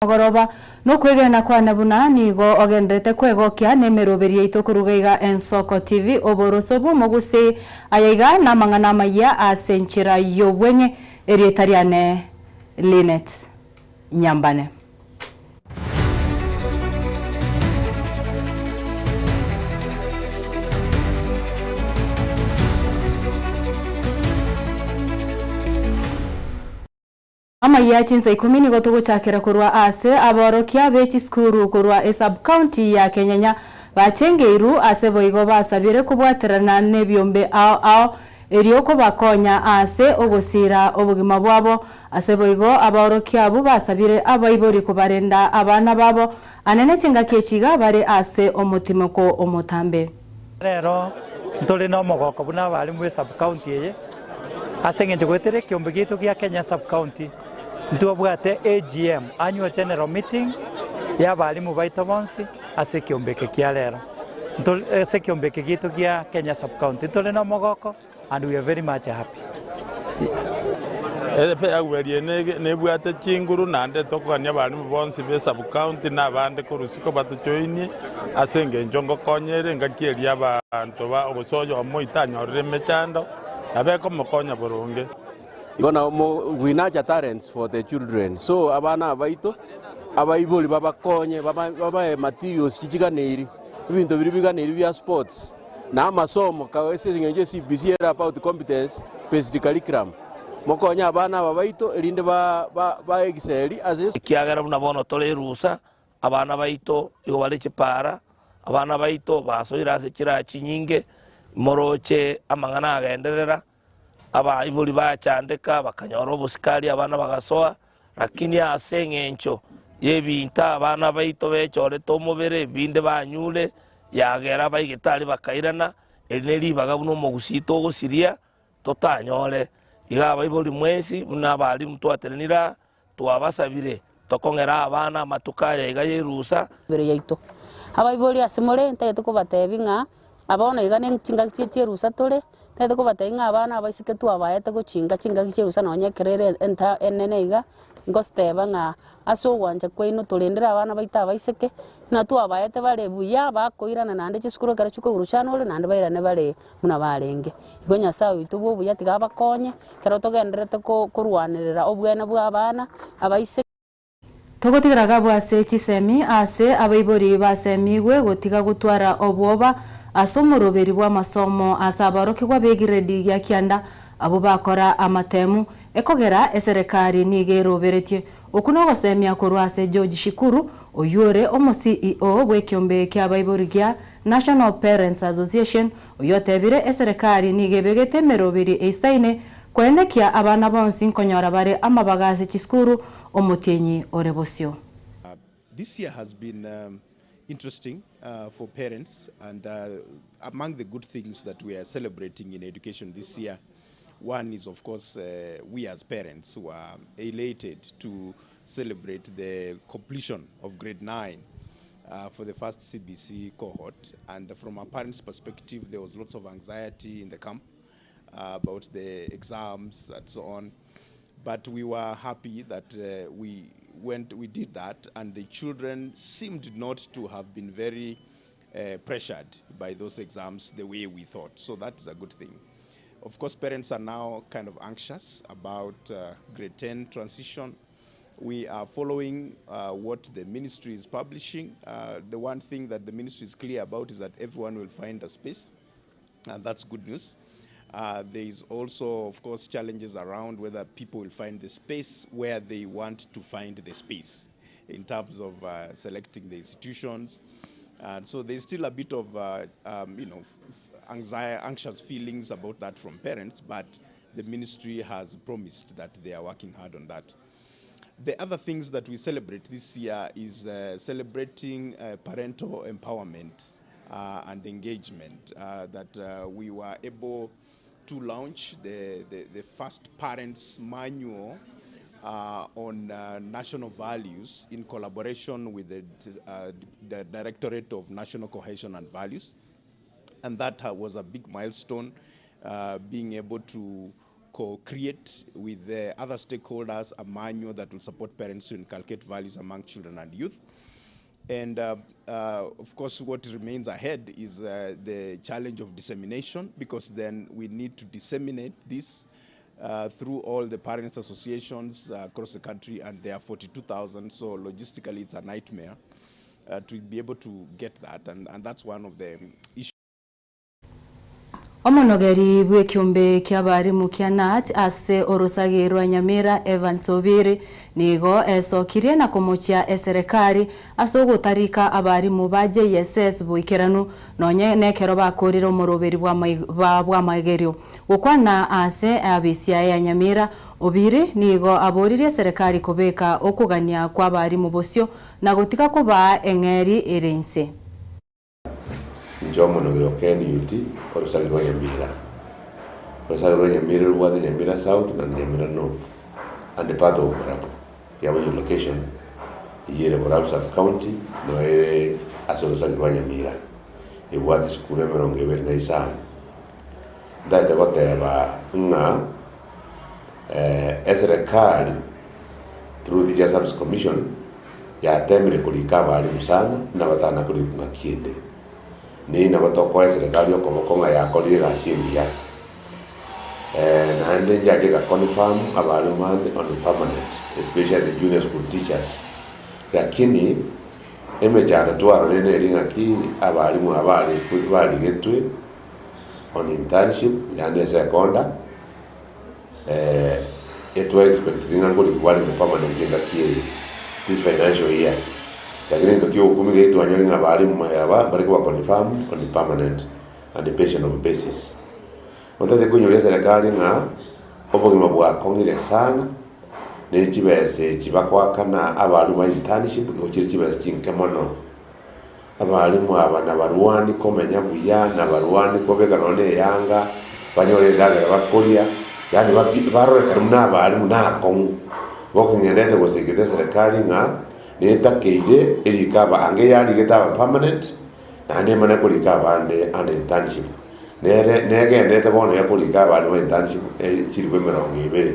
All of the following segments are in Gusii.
Mogoroba, nokwegena kwane buna nigo ogenderete kwegokia nemeroberi yaito koruga iga Ensoko TV, oboroso bw'omogusii. Aya iga namang'ana amayia ase enchera y'obweng'e, erieta riane Linet Nyambane. Amayia chinsa ikomi nigo togochakera korwa aase aborokia be chisukuru korwa esub-county ya Kenyenya bachengeiru ase boigo basabire kobwaterana nebiombe ao ao erio kobakonya aase ogosira obogima bwabo. Ase boigo abaorokia abwo basabire abaibori kobarenda abana babo anene chingaki echi iga bare ase omotimoko omotambe. Rero ntore nomogoko buna abarimu be sub-county eye, ase eng'encho goetera ekeombe giaito gia Kenya sub-county, ntwabwate AGM, Annual General Meeting, ya abarimu baito bonsi ase ekeombe eke kia rero. Nto ase ekeombe eke giaito gia Kenya sub-county ntore nomogoko and we are very much happy. Eferia eye nebwate chinguru naende tokogania abalimu bonsi be sub-county na abande korwa isiko batojoinie ase engencho ngokonya ere engaki eria abanto ba gose oyomo oito anyorire emechando nabo ekomokonya boronge. Igo nabo mo we nurture talents for the children so abana aba baito abaibori babakonye babae materials chichiganeiri ebinto biria biganeiri bia sports. Na amasomo ase engencho ye CBC ere about competence based curriculum. Mokonye abana aba baito erinde ba excel ase. Ekiagera buna bono tore erusa, abana baito igo bare chipaara, abana baito basoire ase chiraha chinyinge, moroche amang'ana agenderera, abaibori bachandeka bakanyora obosikari abana bagasoa, lakini ase eng'encho y'ebinto abana baito bechorete omobere, ebinde banyure, yagera abaigete aria bakairana, eri ne ribaga buna omogusii togosiria, totanyore. Iga abaibori mwensi buna abalimu twatenenire aa, twabasabire tokong'ere abana amatuko aya iga y'erusa. Emebere yaito. Abaibori ase more, ntagete kobatebia ng'a bono iga ne chingaki chie chierusa tore, ntagete kobatebia ng'a abana abaiseke twabaete gochinga chingaki chierusa nonye ekero ere enta enene iga, ngositeba ng'a ase ogwancha kwaino torendere abana baito abaiseke, ng'a twabaete bare buya bakoirana naende chisukuru ekero chikoigurwa chana ore naende bairane bare buna barenge. Igo Nyasae oito bw'obuya tiga abakonye, ekero togendererete korwanerera obwene bw'abana abaiseke. Togotigera gabwo ase chisemi ase abaibori basemigwe gotiga gotwara obwoba ase omoroberi bw'amasomo ase aborokigwa b'egiredi gia kianda abwo bakora amatemu, ekogera eserekari nigo eroberetie. Okwo nogosemia korwa ase George Shikuru, oyio ore omo-CEO bw'ekiombe ki'abaibori gia National Parents Association, oyio otebire eserekari nigo ebegete emeroberi eisaine koenekia abana bonsi nkonyora bare amabaga ase chisukuru omotienyi ore bosio. This year has been interesting for parents and among the good things that we are celebrating in education this year, one is of course we as parents were elated to celebrate the completion of grade 9 for the first CBC cohort and from a parent's perspective there was lots of anxiety in the camp about the exams and so on but we were happy that we went we did that and the children seemed not to have been very uh, pressured by those exams the way we thought so that is a good thing of course parents are now kind of anxious about uh, grade 10 transition we are following uh, what the ministry is publishing. Uh, the one thing that the ministry is clear about is that everyone will find a space, and that's good news. Uh, there is also, of course, challenges around whether people will find the space where they want to find the space in terms of uh, selecting the institutions. And so there's still a bit of, uh, anxiety, anxious feelings about that from parents, but the ministry has promised that they are working hard on that. The other things that we celebrate this year is celebrating parental empowerment and engagement, that we were able to launch the first parents manual on national values in collaboration with the Directorate of National Cohesion and Values. And that was a big milestone, being able to co-create with the other stakeholders a manual that will support parents to inculcate values among children and youth. And of course, what remains ahead is the challenge of dissemination, because then we need to disseminate this through all the parents' associations across the country, and there are 42,000, so logistically it's a nightmare to be able to get that, and that's one of the issues. Omonogeri bw'ekiombe ki'abarimu kia KNUT ase orosagi rwa Nyamira Evans Obiri nigo esokirie na komochia eserekari ase ogotarika abarimu ba JSS boikeranu nonye nekero bakorire omoroberi bw'amaigerio. Gokwana ase abisi yaye ya Nyamira, Obiri nigo aboririe eserekari kobeka okogania kwa abarimu bosio na gotiga kobaa eng'eri ere inse. Inche omonogeri o KNUT, orosagi rwa Nyamira. Orosagi rwa Nyamira robwate Nyamira South na Nyamira North and part of Borabu. Kiabonye location eyio ere Borabu sub county no ere ase orosagi rwa Nyamira. Ebwate esukuru emerongo ebere na isano. Ntagete goteba ng'a eserekari through Teacher Service Commission yatemire korika abalimu sana buna batana korikwa ng'aki ende. Neyio nabo tokoa eserekari okoboko ng'a yakorire egasi engiya. Naende nchiache ega confirm abalimu bande on permanent especially the junior school teachers. Lakini emechando twarorire neri ng'aki abalimu aba barigetwe on internship yaani ase ekonda. Etwa expect ng'a nkorikwa barenge permanent engaki eye this financial year lakini egento kia ogokumia iga twanyore ng'a abalimu aba mbare koba confirmed on permanent and pensionable basis. Otagete koinyoria eserekari ng'a obogima bwakong'ire sana ne chibesa echi bakoakana abalimu ba internship nigo chire chibesa chinke mono. Abalimu aba nabarwani komenya buya, nabarwani kobeka nonya na eyanga, banyore endagera bakoria, yaani barorekane buna abalimu nakong'u. Bokeng'endete gosegeta eserekari ng'a netakeire erike aba ange yarigete aba permanent, naende emane korika abande under internship. Nere negenderete bono yakorika abande ba internship chilifu emerongo ebere.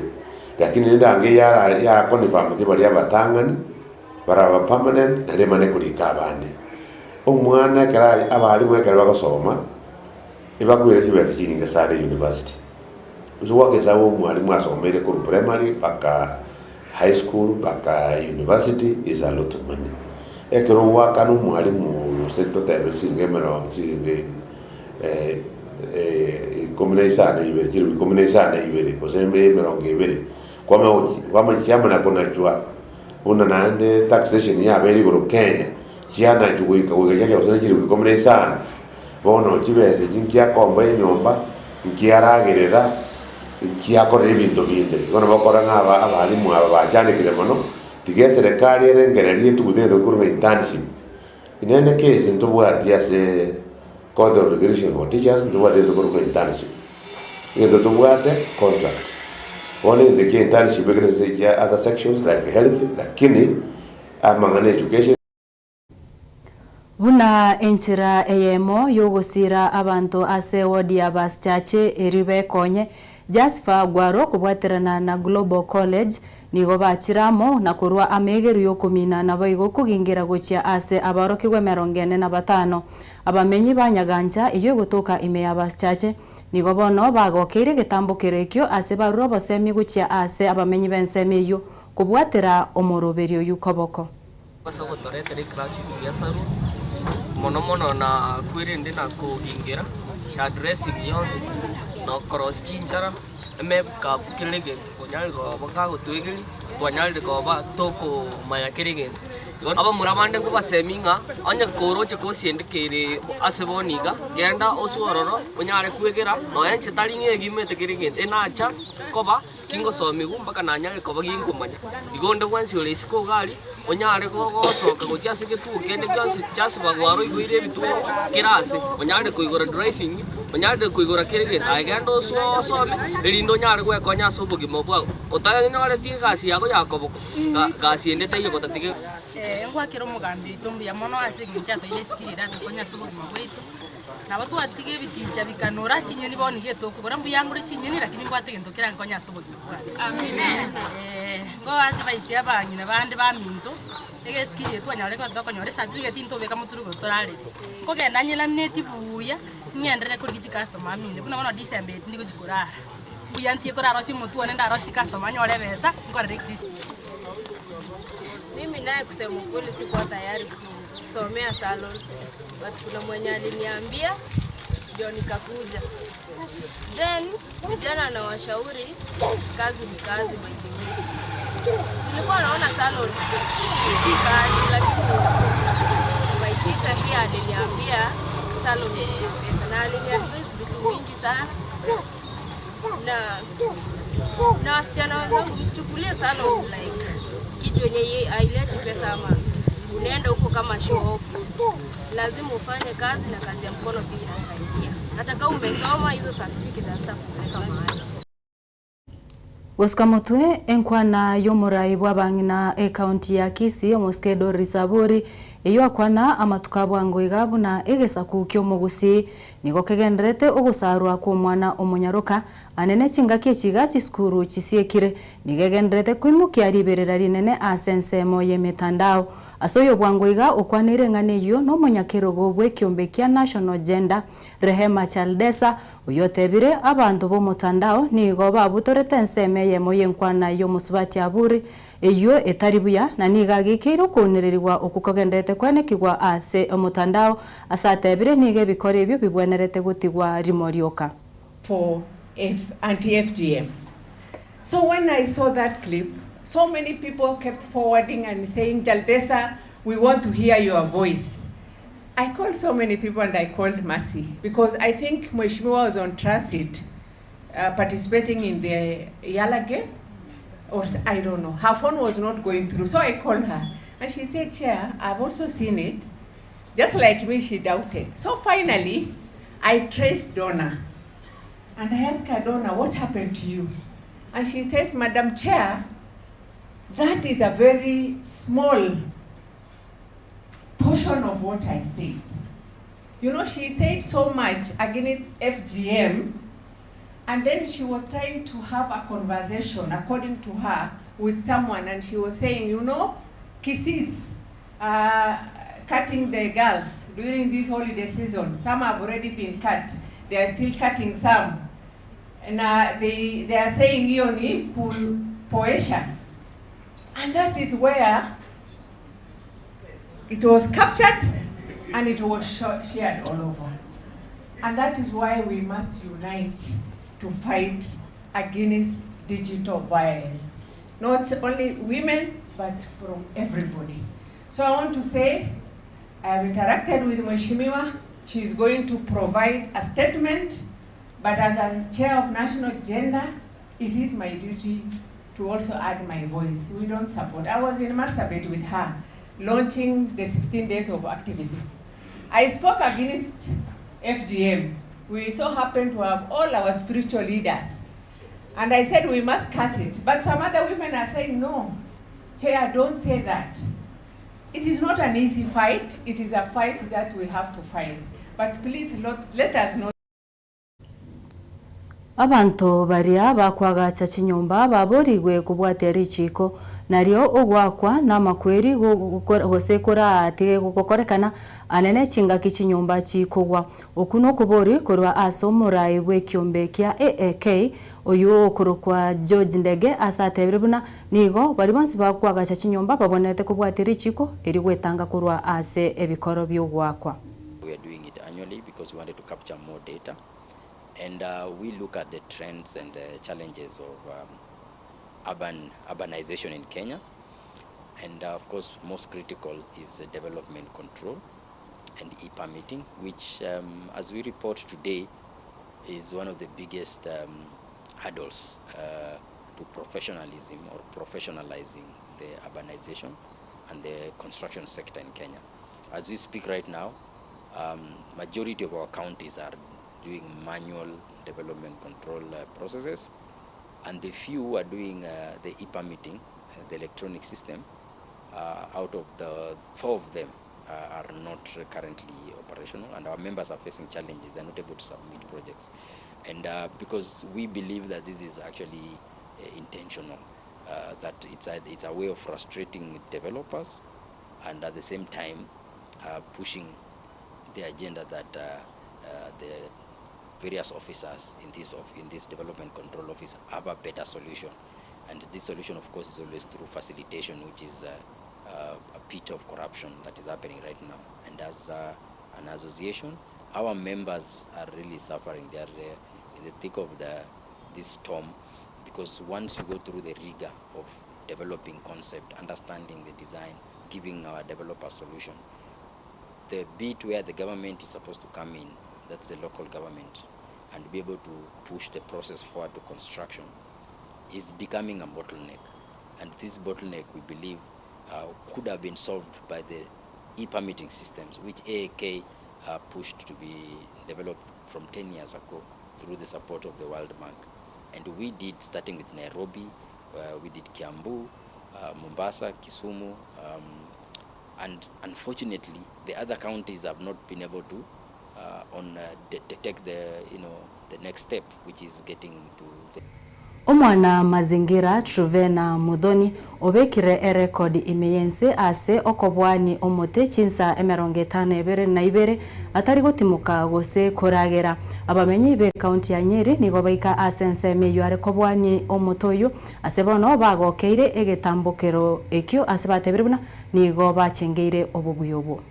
Lakini rende ange yara yaconfirmeti baria abatang'ani. Baraba permanent naende emane korika abande. Omwana ekero aye abalimu ekero bagosoma, ebakoira chibesa chinyinge sana university. Gose goaka esabu omwalimu asomeire korwa primary mpaka high school mpaka university is a lot of money. Ekero ogoakana omwalimu oyo gose totebe chiringi emerongo chiringi ikomi na isano ibere chilifu ikomi na isano ibere gose emerongo ebere, kwamanya gochi kwamanya chiamanya konachwa. Buna naende taxation yabeire igoro Kenya, chianachwa goika goika chiacha gose ne chilifu ikomi na isano, bono chibesa echi nkiakomba enyomba, nkiaragerera, nkiakorera ebinto binde. Igo nabo okora ng'a aba abalimu aba bachandekire mono, tiga eserekari erengererie etugute egento gekorwa ng'a internship. Inene case ntobwati ase court of regulation for teachers ntobwati egento gekorwa ng'a internship. Egento tobwate contract. Bono egento kia internship ekere ase chia other sections like health lakini amang'ana education. Buna enchera eyemo y'ogosiira abanto ase ewodi ya Basichache erio bekonye, Jasper Gwaro kobwaterana na Global College nigo bachire amo na korwa amegeru y'okomina naboigo kogingera gochia ase abaorokigwa emerongo ene na batano. Abamenyi ba Nyagancha eyio egotoka ime ya Basichache nigo bono bagokeire egetambokero ekio ase barure obosemi gochia ase abamenyi b'ensemo eyio kobwatera omoroberio oyio koboko. Ase ogotoretera eclass buya sana, mono mono na kwerende na kogingera, na dressing yonsi pi, na okorosia chinchara, emake up kera egento, onyare koba kagotwegeria, twanyarire koba tokomanya kera egento. Igo abamura bande nkobasemia ng'a onye koroche kosi ende kere ase bono iga, genda oswe ororo onyare kwegera, nonya inche tari ng'a egimete kera egento, enacha koba. Tingosomigwa mpaka nanyare koba ginkomanya. Igo onde bwensi ore isiko iga aria, onyare gosoka gochia ase egetuo kende gionsi Jasper gwaroigoire ebituo kera ase, onyarire koigora driving, onyarire koigora kera egento, aye genda osoe osome, erinde onyare gwekonya ase obogima bwao. Otanyoreti egasi yago ya koboko, gasi ende teiyo gotatiga. Ngwakera omogambi oito mbuya mono ase eng'encho atoeire esikiri ere atokonye ase obogima bwaito. Nabo twatiga ebiticha bikanora chinyeni bono iga etokogora mbuya ngore chinyeni lakini mbwate egento kerankonye ase obogima bwane. Ngo advise abang'ina bande baminto, egesikiri eye twanyarire koba tokonyora ecertificate ntobeka motwe igoro torarere. Nkogenda nyelamineti buya, ng'enderere korigia chicustomer amine, buna bono December eye tindi gochi korara. Mbuya ntie korarosie omotwe one ndarosie chicustomer nyore ebesa, nkorere echristmas. Mimi naye kusema ukweli sikuwa tayari kusomea salon but kuna mwenye aliniambia ndio nikakuja. Then vijana nawashauri kazi ni kazi by the way. Nilikuwa naona salon si kazi lakini my teacher here aliniambia salon ni pesa na aliniadvise vitu mingi sana na na wasichana wenzangu msichukulie salon like kitu yenye haileti pesa ama unaenda huko kama show off. Lazima ufanye kazi na kazi ya mkono pia inasaidia. Hata kama umesoma hizo certificate hazitakupeleka mahali. Gosika motwe enkwana y'omorai bw'abang'ina ekaunti ya Kisii omosike Doris Abori eyio akwana amatuko a bwango iga buna egesaku ki'omogusii nigo kegenderete ogosarwa kw'omwana omonyaroka Ane ne chingaki echi iga chisukuru chisiekire, nigo egendererete koimokia riberera rinene ase ensemo y'emetandao. Ase oyo bwango iga okwaneire eng'ana eyio nomonyakerogo bw'ekiombe kia National Gender, Rehema Chaldesa, oyio otebire abanto b'omotandao nigo babutorete ensemo eyemo y'enkwana y'omosubati Aburi eyio etari buya na nigo agekeire okounererigwa okwo kogendererete kwenekigwa ase omotandao ase atebire nigo ebikora ebio bibwenerete gotigwa rimo rioka. for anti-FGM. So when I saw that clip, so many people kept forwarding and saying, Jaldesa, we want to hear your voice. I called so many people and I called Mercy because I think Mheshimiwa was on transit uh, participating in the Yala game, or I don't know. Her phone was not going through, so I called her. And she said, Chair, I've also seen it. Just like me, she doubted. So finally, I traced Donna. And I asked her, Donna, what happened to you? And she says, Madam Chair, that is a very small portion of what I said. You know, she said so much against FGM, and then she was trying to have a conversation, according to her, with someone, and she was saying, you know, kisses, uh, cutting the girls during this holiday season. Some have already been cut. They are still cutting some. And uh, they, they are saying hiyo ni kupoesha. And that is where it was captured and it was shared all over. And that is why we must unite to fight against digital violence. Not only women, but from everybody. So I want to say, I have interacted with Mheshimiwa. She is going to provide a statement, but as a chair of National Gender, it is my duty to also add my voice. We don't support. I was in Marsabit with her, launching the 16 days of activism. I spoke against FGM. We so happen to have all our spiritual leaders. And I said we must curse it. But some other women are saying, no, Chair, don't say that. It is not an easy fight. It is a fight that we have to fight. But please let, let us not. Abanto baria bakoagacha chinyomba baborigwe kobwatia richiiko, nario ogoakwa namakweri gose koraatige gokorekana anene chingaki chinyomba chikogwa. Okwo nokobori korwa ase omorai bw'ekiombe kia AAK oyio okorokwa George Ndege ase atebire buna nigo baria bonsi bakoagacha chinyomba babwenerete kobwatia richiiko erio gwetanga korwa ase ebikoro bi'ogoakwa. We are doing it annually because we wanted to capture more data and uh, we look at the trends and the challenges of um, urban urbanization in Kenya. And uh, of course, most critical is uh, development control and e-permitting, which, um, as we report today, is one of the biggest um, hurdles uh, to professionalism or professionalizing the urbanization and the construction sector in Kenya. As we speak right now, um, majority of our counties are doing manual development control uh, processes, and the few who are doing uh, the e-permitting, uh, the electronic system, Out of the four of them are not currently operational and our members are facing challenges. They are not able to submit projects. And because we believe that this is actually intentional, that it's a, it's a way of frustrating developers and at the same time pushing the agenda that the various officers in this, of, in this development control office have a better solution. And this solution, of course, is always through facilitation, which is a pit of corruption that is happening right now. And as an association, our members are really suffering. They are in the thick of the, this storm because once you go through the rigor of developing concept, understanding the design, giving our developer solution, the bit where the government is supposed to come in, that's the local government, and be able to push the process forward to construction, is becoming a bottleneck. And this bottleneck, we believe, could have been solved by the e-permitting systems, which AAK pushed to be developed from 10 years ago through the support of the World Bank. And we did, starting with Nairobi, we did Kiambu, Mombasa, Kisumu, and unfortunately, the other counties have not been able to on take the, you know, the next step, which is getting to the Omwana mazingira Truvena Muthoni obekire erekodi ime y'ense ase okobwani omote chinsa emerongo etano ebere na ibere atari gotimoka gose koragera. Abamenyi be ekaunti ya Nyeri nigo baika ase ensemo eywo are kobwani omote oywo ase bono bagokeire egetambokero ekio ase batebire buna nigo bachengeire obobuya obwo.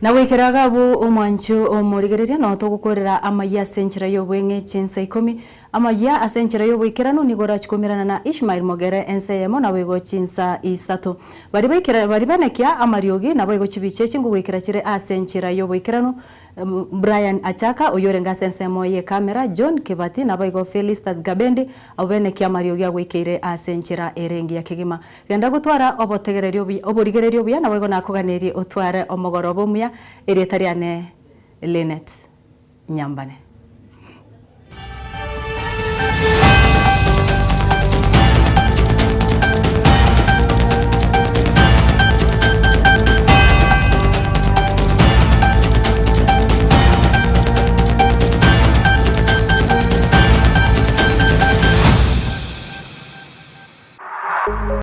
Na goikera iga abwo omwancho omorigereria nao togokorera amayia ase enchera y'obweng'e chinsa ikomi, amayia ase enchera y'oboikeranu nigo orachie koumerana na Ishmael Mogere ense eyemo naboigo chinsa isato. Baria baikera baria benekia amariogi naboigo chibicha echi ngogoikera chire ase enchera y'oboikeranu Brian Achaka oyio orenge ase ensemo y'ekamera, John Kibati naboigo Felistus Gabendi abwo benekia amariogi agoikeire ase enchera ere engiya kegima. Genda gotwara obotegereria obuya, oborigereria obuya, naboigo nakoganerie otware omogoroba omuya, erieta riane Linet Nyambane.